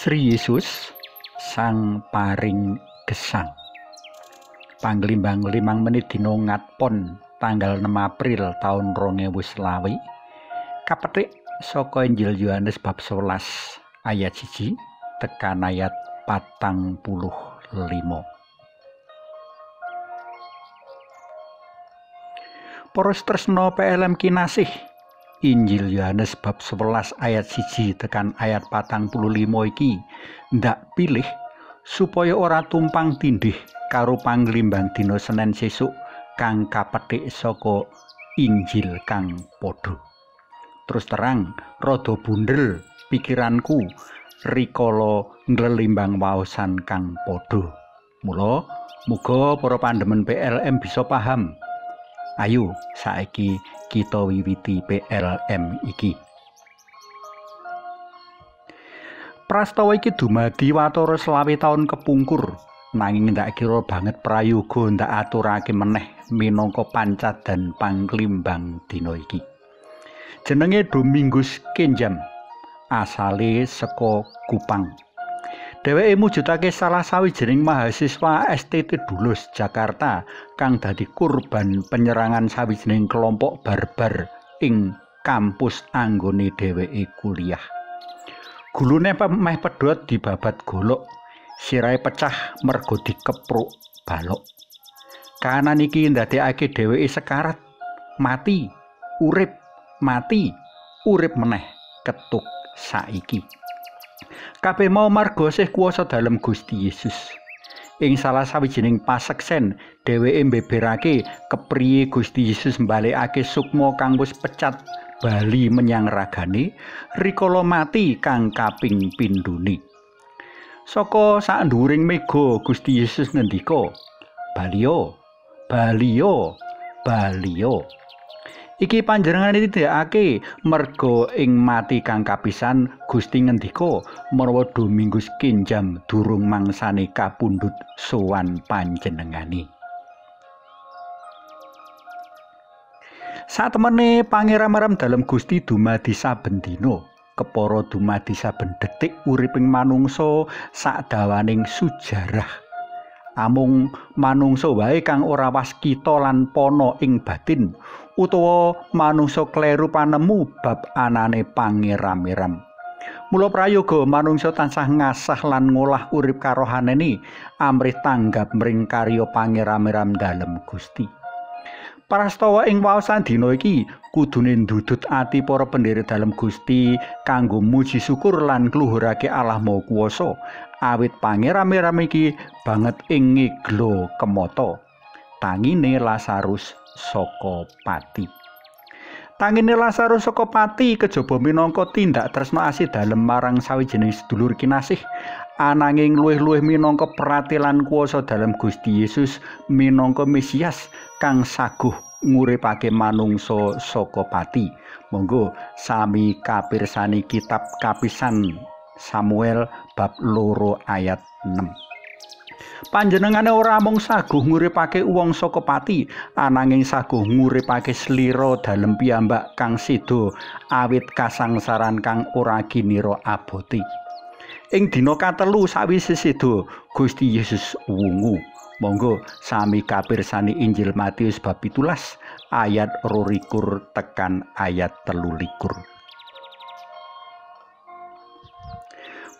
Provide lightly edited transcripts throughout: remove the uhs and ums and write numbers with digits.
Sri Yesus Sang Paring Gesang. Panglimbang 5 menit dina Ngatpon tanggal 6 April taun 2020 kapetik saka Injil Yohanes bab 11 ayat 1 tekan ayat 45. Para tresna PLM kinasih, Injil Yohanes bab 11 ayat 1 tekan ayat 45 iki ndak pilih supaya ora tumpang tindih karo panglimbang dina Senin sesuk kang kapetik saka Injil kang padha. Terus terang rada bundel pikiranku rikala nglelimbang waosan kang padha. Mula muga para pandemen PLM bisa paham. Ayo saiki kita wiwiti PLM iki. Prastawa iki dumadi watara 25 taun kepungkur, nanging ndak kira banget prayoga ndak aturake meneh minangka pancadan panglimbang dina iki. Jenenge Dominggus Kenjam, asale saka Kupang. Dheweke mujudake salah sawijining mahasiswa STT Dulus Jakarta kang dadi kurban penyerangan sawijining kelompok barbar ing kampus anggone dheweke kuliah. Gulune meh pedhot dibabat golok, sirahe pecah mergo dikepruk balok. Kahanan iki ndadekake dheweke sekarat, mati, urip, mati, urip meneh ketuk saiki. Kabeh mau marga sih kuwasa dalem Gusti Yesus. Ing salah sawijining paseksen, dheweke mbeberake kepriye Gusti Yesus mbalekake sukma kang wis pecat bali menyang ragane rikala mati kang kaping pindhone. Saka sak nduwuring mega Gusti Yesus ngendika, "Baliyo, baliyo, baliyo." Iki panjenengane tindakake merga ing mati kang kapisan Gusti ngendika menawa Dominggus Kenjam durung mangsane kapundhut sowan panjenengane. Satemene pangeram-eram dalem Gusti dumadi saben dina, kepara dumadi saben detik uriping manungsa sakdawaning sujarah. Amung manungsa wae kang ora waskita lan pana ing batin, utawa manungsa kleru panemu bab anane pangeram-eram. Mula prayoga manungsa tansah ngasah lan ngolah urip karohanene amrih tanggap mring karya pangeram-eram dalem Gusti. Prastawa ing waosan dina iki kudune ndudut ati para pendherek dalem Gusti kanggo muji syukur lan ngluhurake Allah Maha Kuwasa, awit pangeram-eram iki banget ing ngeglo kemata. Tangine Lazarus saka pati. Tangine Lazarus saka pati kejaba minangka tindak tresna asih dalem marang sawijining sedulur kinasih, ananging luwih-luwih minangka pratelan kuwasa dalem Gusti Yesus minangka Mesias kang saguh nguripake manungsa saka pati. Monggo sami kapirsani kitab kapisan Samuel bab 2 ayat 6. Panjenengane ora mung saguh nguripake wong saka pati, ananging saguh nguripake slira dalem piyambak kang seda awit kasangsaran kang ora kinira abote. Ing dina katelu sawise seda, Gusti Yesus wungu. Monggo sami kapirsani Injil Matius bab 17 ayat 22 tekan ayat 23.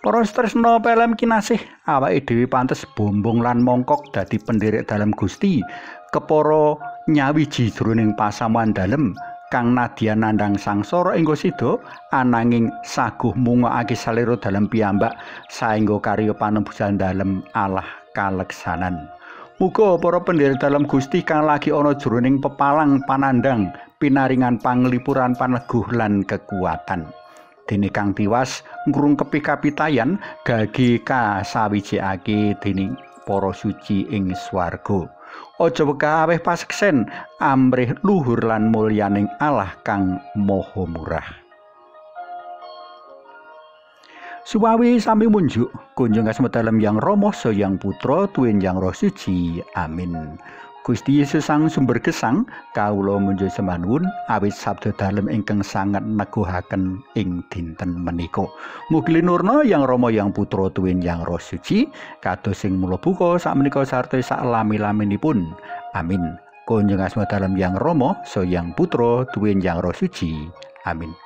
Para tresna PLM kinasih, awake dhewe pantes bombong lan mongkok dadi pendherek dalem Gusti, kepara nyawiji jroning pasamuan dalem kang nadyan nandhang sangsara engga sida, ananging saguh mungokake salira dalem piyambak saengga karya panebusan dalem Allah kaleksanan. Muga para pendherek dalem Gusti kang lagi ana jroning pepalang panandhang pinaringan panglipuran paneguh lan kekuatan. Dene kang tiwas ngrungkepi kapitayan gage kasawijikake dening para suci ing swarga. Aja wegah aweh paseksen amrih luhur lan mulyaning Allah kang Maha Murah. Suwawi sami munjuk kunjung asma dalem Yang Rama Sang Yang Putra tuwin Yang Roh Suci. Amin. Gusti Yesus sang sumber gesang, kawula munjuk sembah nuwun awit sabda dalem ingkang sanget neguhaken ing dinten menika. Mugi linurna Yang Rama Yang Putra tuwin Yang Roh Suci, kados sing mula buka sakmenika sarta saklami-laminipun. Amin. Kunjung asma dalem Yang Rama, so Yang Putra tuwin Yang Roh Suci. Amin.